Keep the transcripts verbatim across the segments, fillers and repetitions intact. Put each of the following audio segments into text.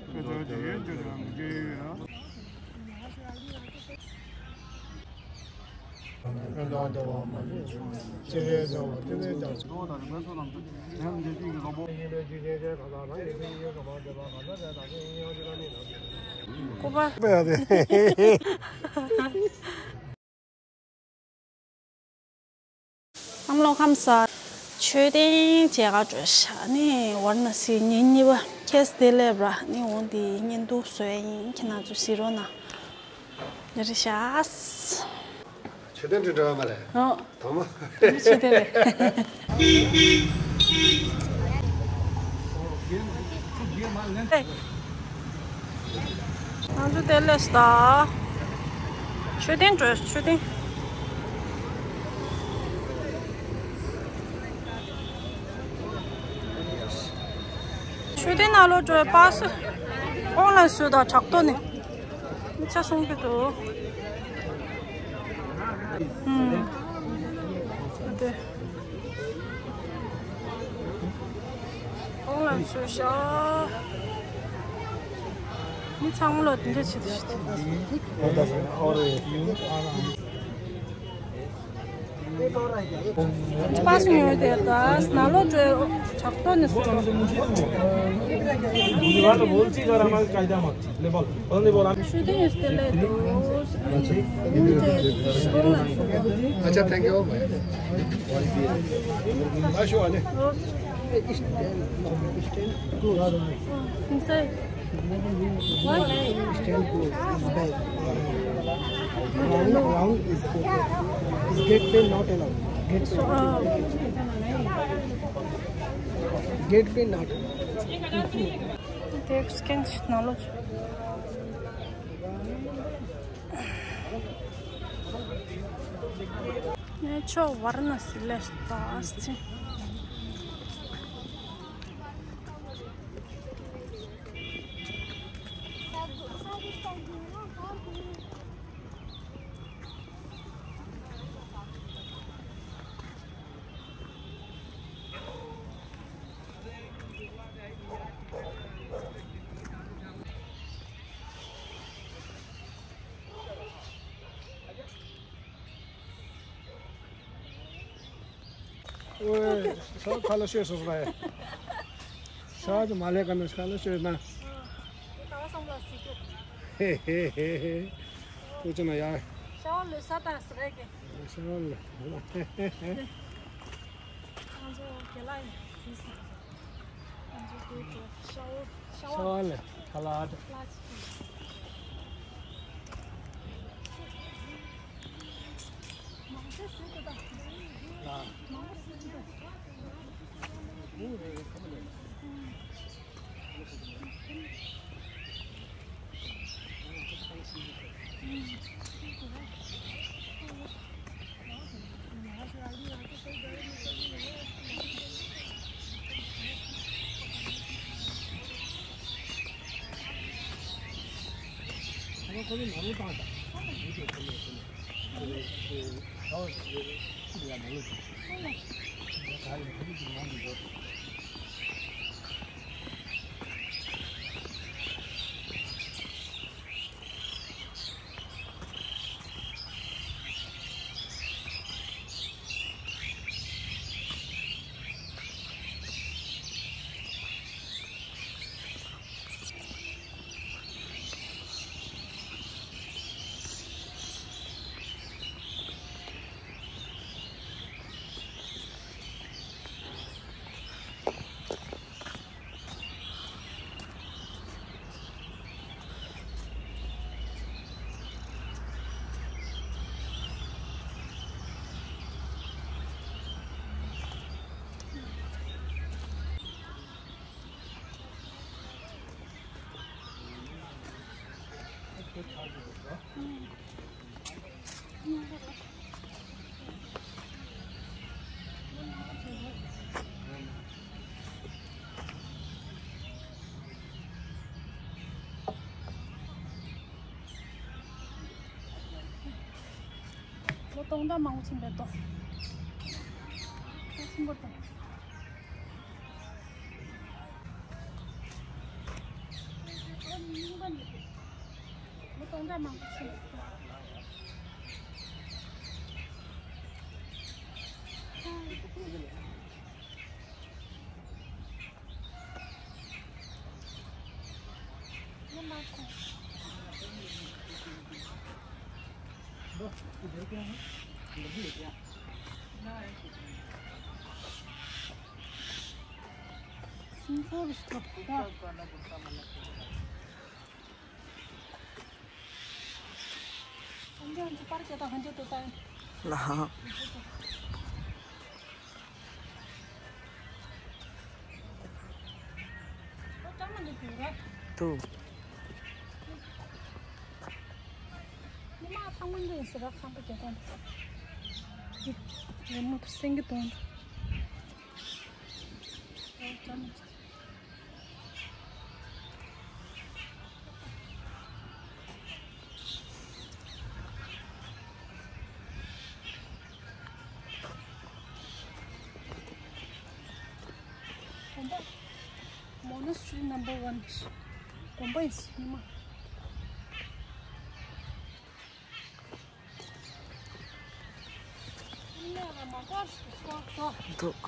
བསམ་བློ་ཁམས་བཟང་། མཆོད་རྟེན་མཇལ་ག་འགྲོ་ཤག་ནི་ཝཱ་ར་ཎ་སི་ཉིན་གཉིས་པ་ཁྱེད་དེ་སླེབས་ར་ནི་འོང་དེ་བརྙན་ཐུང་བཟོ་ཡ་ཡིན། ཁྱེད་རང་ཚོ་གཟིགས་རོགས་གནང་། ལེ་རེད་ཤག་མཆོད་རྟེན་དུ་འགྲོ་བ་མ་རེད། ཨོ། དང་མོ། མཆོད་རྟེན་རེད། ང་ཚོ་དེ་ལས་ད། མཆོད་རྟེན་འགྲོ། མཆོད་རྟེན། མཆོད་རྟེན་ནང་ལོགས་འགྲོ་བའི་པ་སེ་ཨོན་ལན་བཟོས་དང་དྲག་ཏོ་ནས་མི་ཆ་སོང་གི་འདུག་ཨུམ། ཨ་དེ། ཨོང་ལ་ཚུར་ཤོག་མི་ཚང་མ་ལ་དེ་འདྲ་བྱེད་དུ་ཤི། པ་སུ་ཡོད་དེ་ད་ནང་ལོགས་འགྲོ་དྲག་ཏོ་ནས་སུ་འགྲོ། दीवार बोल ची जरा हमारे कायदा मत। ले बोल। बोल नहीं बोला। Shooting is still at the अच्छा, thank you. Inside. What? Stand close. It's back. Round, round is okay. Is gate पे not allowed. Gate पे. Oh. Gate पे not allowed. They scan ནང་ལོགས། ནས་ཆོ་ཝཱ་ར་ཎ་སི་ལས་ཏོག་ཙམ། ཨོའི། ཤ་ཁ་ལ་ཤོད་སོང་ཟེར། ཤ་ཅིག་མ་ལས་ཀ་ན་ཤ་ལ་ཤོད་ན། ཧེ་ཧེ་ཧེ། ཀུ་ཅི་ན་ཡ། ཤ་བ་ལོས་ས་དང་ཟེར་གི། ཤ་བ་ལོས། ང་ཚོ་རྒན་ལགས་ཡིན་ཟེར། ང་ཚོ་དེ་ཤ་བ་ཤ་བ་ལས་ཁ་ལག་ལ་ཅིག་ལོ་སྟོང་ཕྲག་མང་པོ་ཕྱིན་པའི་ཏོག་ཕྱིན་པ་དང་། རྙིང་པ་འདི་མི་སྟོང་ཕྲག་མང་པོ་ཕྱིན་འདུག་ལ། འདུག་དགོན་པ། Monastery number one. དགོན་པ་ཡིན་ཉི་མ། འདུག་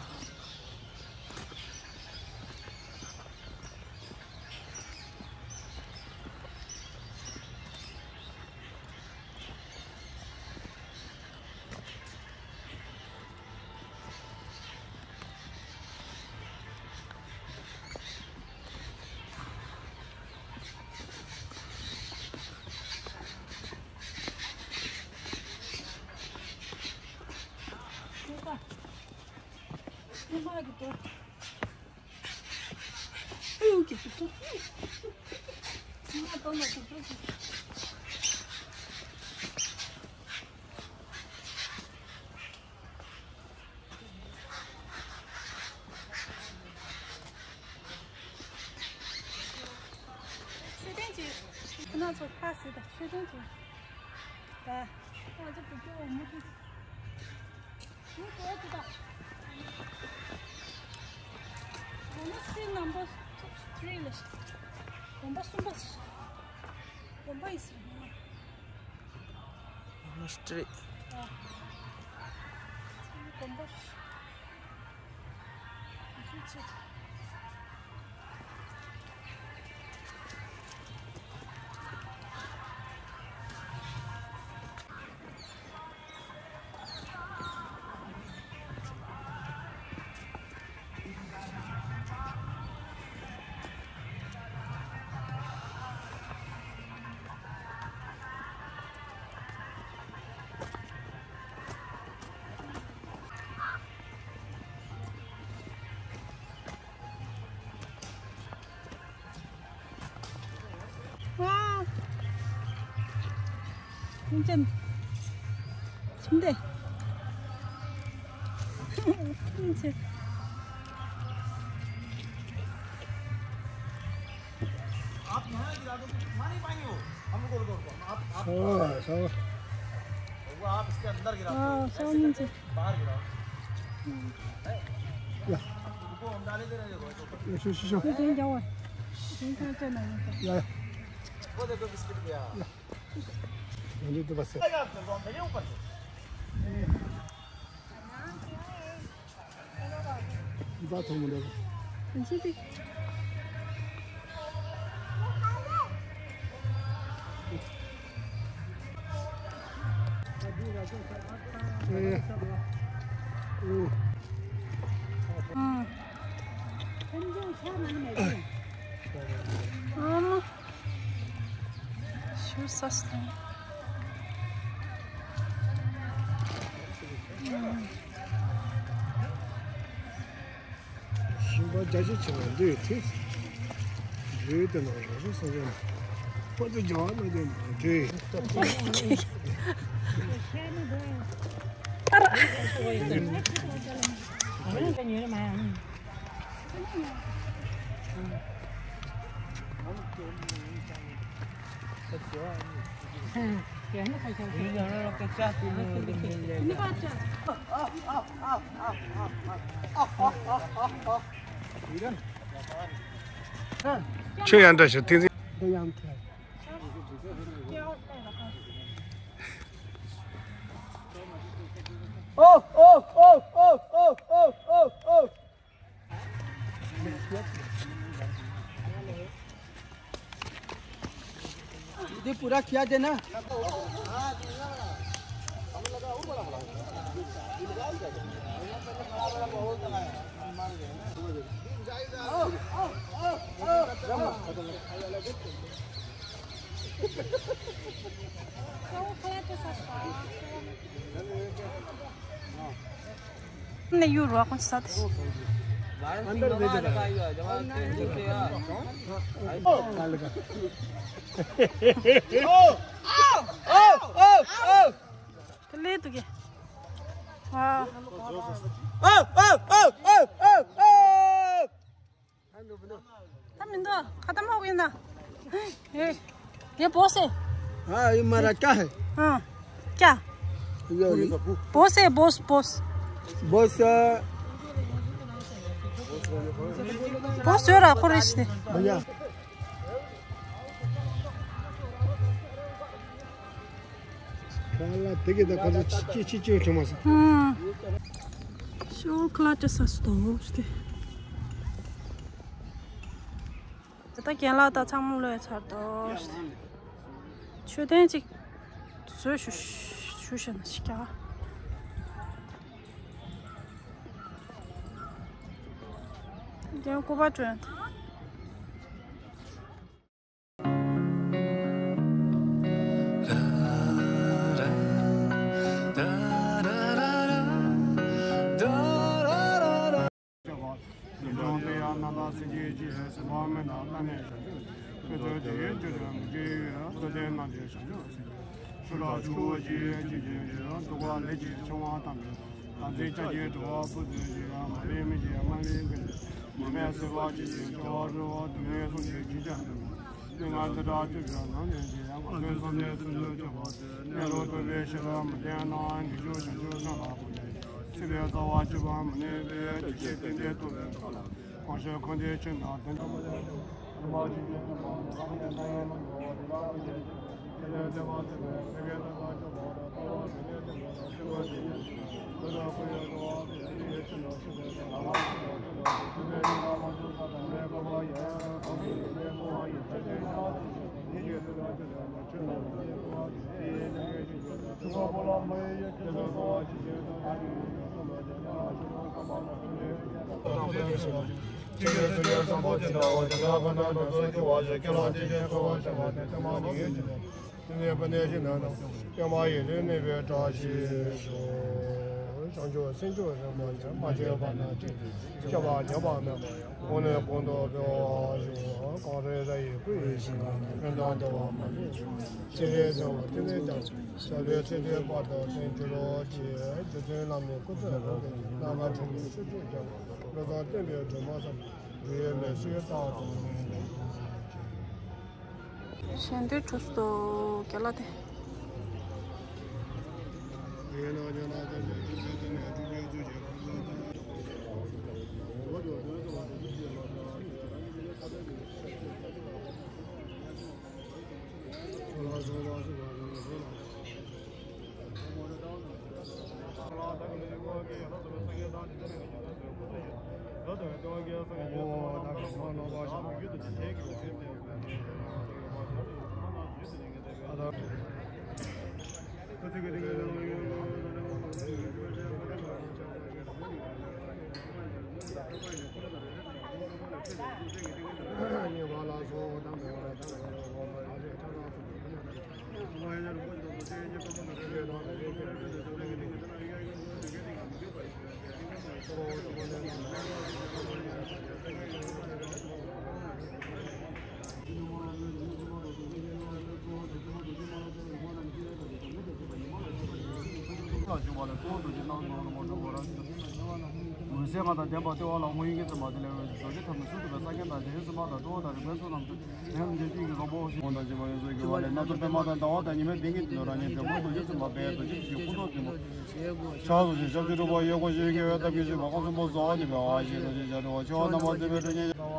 མཆོད་རྟེན་གྱི་ཁོ་ན་ཚོ་ཁ་ཟེར་ད་མཆོད་རྟེན་གྱི་ད་ཨ་ཅག་བུ་སྐྱོ་བ་མི་ཐུབ། མི་དགོས་ཀྱི་ད། Monastery number three ལ་དགོན་པ་གསུམ་པ་ཞིག་དགོན་པ་ཡིན་ཟེར་ན། Monastery. དགོན་པ། ཝའོ། ཁྱིམ་ཚང་། ཁྱིམ་སྡེ། ཁྱིམ་ཚང་། आप यहाँ गिरा दो, कुछ खाने पानी हो, हम लोग को रुको, रुको, आप, आप, हाँ, हाँ। वो आप इसके अंदर गिरा दो, हाँ, ऐसे करके बाहर गिराओ। रुको, हम डाले दे रहे हैं, रुको, रुको। वो देखो बिस्किट गया। ཨ་མ། ཤུ་ས་སྟེ། ཞིང་པ་རྒྱ་ཆེ་ཆེ་བ་འདུས་ཏེ། འདུས་ཏེ་ན་རང་བྱུང་སངས་རྒྱས་ཁོ་ཚོ་རྒྱ་བ་མ་དེ་མ་འདུས། ཆོས་ཡང་འདྲ་ཞིག་ཐེངས་འཛིན། ཁྱེད་ཡང་ཁྱེད། ཨོ་ཨོ་ཨོ། ये पूरा किया देना। Ne yürü, bak, nasıl satış. अंदर ले जा। ले तू के। वाह। ད་མི་འདུག་ཁ་ཏ་མོ་གིན་ད། ये बॉस है। हाँ, ये मेरा क्या है? हाँ, क्या? ये, ये। बॉस है, बॉस, बॉस। बॉस, अ, बॉस हो रहा, कुछ नहीं। भैया। ཁྱི་ཁྱི་ཁྱི་ཁྱི་ཁྱི་ཁྱི་ཁྱི་ཁྱི་མ་ཟ། ཧུམ། ཤོག་ཁ་ལ་ཅི་ས་སུ་དང་ངོ་སྟེ། ད་ལྟ་རྒན་ལགས་དང་ཚང་མ་ལོས་ཚར་དོ། མཆོད་རྟེན་ཅིག་བཟོས་ཞུ་ཞུ་ཤེས་ན་ཤི་ཀྱ། རྒན་སྐུ་པར་སྤྲོད། བྱང་ཆུབ་སེམས་མཆོག་རིན་པོ་ཆེ་མ་སྐྱེས་པ་ན་སྐྱེ། སྐྱེ་བ་ཉམས་པ་མེད་པ་ཡང་། གོང་ནས་གོང་དུ་འཕེལ་བར་ཤོག་གངས་རི་ར་ཡི་སྐུ་ཡི་ཞིང་ཁམས་ཀྱི་ཕན་དང་བདེ་བ་མ་ལུས་པ། སྤྱན་རས་གཟིགས་དབང་ཕྱུག་ལ་ཕྱག་འཚལ་ལོ། ཕྱག་འཚལ་བར་དུ་གསོལ་འདེབས་ཞུ། རྗེ་བཙུན་བླ་མའི་སྐུ་ཚེ་རིང་པོ། ནམ་མཁའ་ཁྲོམ་རའི་ཆོས་སྐྱོང་རྒྱལ་བ། བློ་བཟང་བསྟན་པའི་སྒྲོན་མ་ཟེར། འབྲེལ་ཡོད་ལས་སུ་ཡི་རྟག་ཏུ་བརྟན་པར་ཤོག་གཞན་དོན་གྲུབ་སོང་རྒན་ལགས་དེ། འོད་གསལ་ལྔ་དང་ལྡན་པ་སྟེ་འོག་ལ་སྔོན་གྱི་ཙམ་པ་དེ་ལས་འོད་ཟེར་རྡོ་རྗེ་ཐབས་ནི་ཟུང་དུ་འབེབས། སངས་རྒྱས་དང་རྗེ་ཡི་བསམ་པ་དང་ཐུབ་པ་དང་རིག་པའི་ཚོགས་རྣམས་ཀྱིས། ལྷ་མི་འདྲེ་ཏིང་གི་གང་པོ་ཞེས། དགོངས་དང་བཞེད་པ་ཡོངས་སུ་གྱུར་པ་ལས། སྣ་ཚོགས་པད་མ་དང་ཟླ་བ་དང་ཉི་མའི་གདན་གྱིས་བརྒྱན་ཏེ། རོལ་པའི་རྡོ་རྗེ་ཆེན་པོས་སྐུ་མདོག་མཐིང་པོ། ཕྱག་འཚལ་ཞིང་ཞབས་ཀྱུ་སྤྲུལ་པ་ཡེ་ཤེས་ཀྱི་དབྱིངས་ཀྱི་དབྱེ་ཐབས་ཀྱིས་བརྗོད་པ། ཁམས་གསུམ་པོ་ཟ་བ་ཉིད་ཀྱི་ཨ་ཞེས་རྡོ་རྗེ་རྒྱ་གྲོལ་བ། མཆེ་བ་རྣམ་པར་གཙིགས་པའི་ཁྲོ་གཉེར།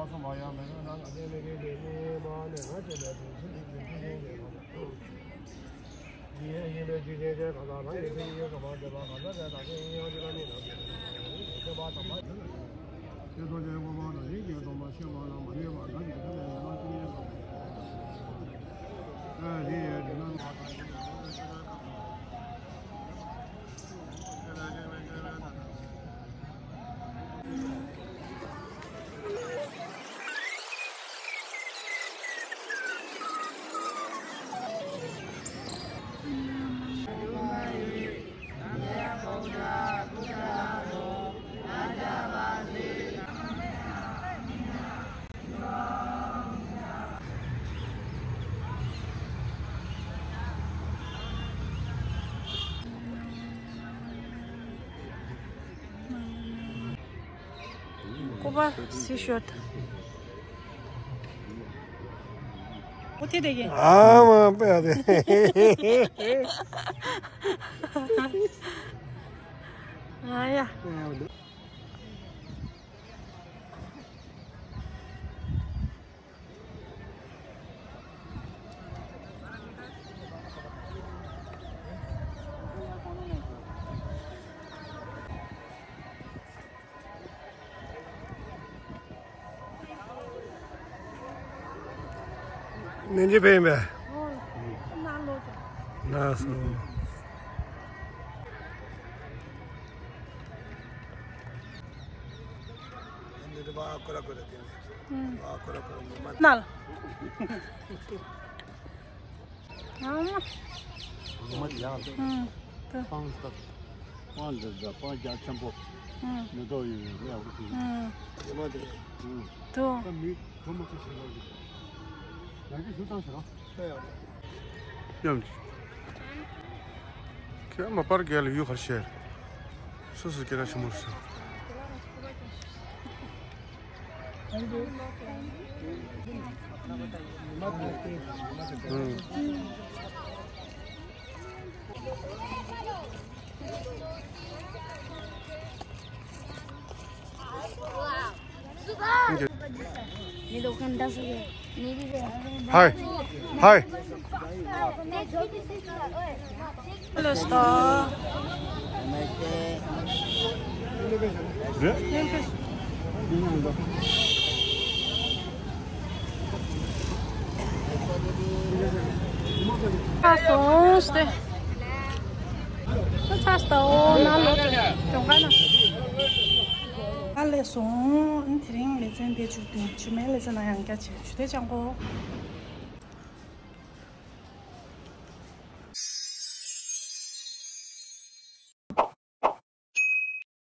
ཀོ་པ་སི་ཤོད། ཨོ་ཐེ་དེ་གི། ཨ་མ་པེ་ཨ་དེ། ཨ་ཡ། ནན་ཅི་ཕེ་ཡིན་པས། ལགས་སོ། ནལ། ཨ་མ། ངོ་མ་དེ་ཡག་ལ། ཨང་། ད། སྤང་ལྟར། སྤང་ལྟར་འདྲ་སྤང་རྒྱ་ཆེན་པོ། ཨང་། མེ་ཏོག་ཡོད་ཡོད་ཡག་པོ་ཞིག་ཨང་། ངོ་མ་དེ། ཨང་། ད། ད་མི་གོ་མ་ཆེ་ཞིག་ལ་ཡོད། ཡང་ཅིག་ཞུ་སྟངས་ཤིག་རོ། ད་ཡག་ཡོད། ཁྱེད་མ་པར་རྒྱལ་ཡུལ་ཧར་ཤེར། སོ་སོ་སྐད་གྲགས་ཆེན་མོ་རེད་ཤག Hi. Hi. Hello, sir. ཚ་སོང་སྟེ། ཚ་སྟེ་འོ་ན་ལོ་གྲོང་ཁ་ན། ཨ་ལས་སོང་། དེ་རིང་ལེ་ཚན་དེ་བཅུ་བདུན། ཆུ་མེད་ལེ་ཚན་ན་ཡང་བསྐྱར་བྱས་ཆུ་དེ་ཅང་གོ།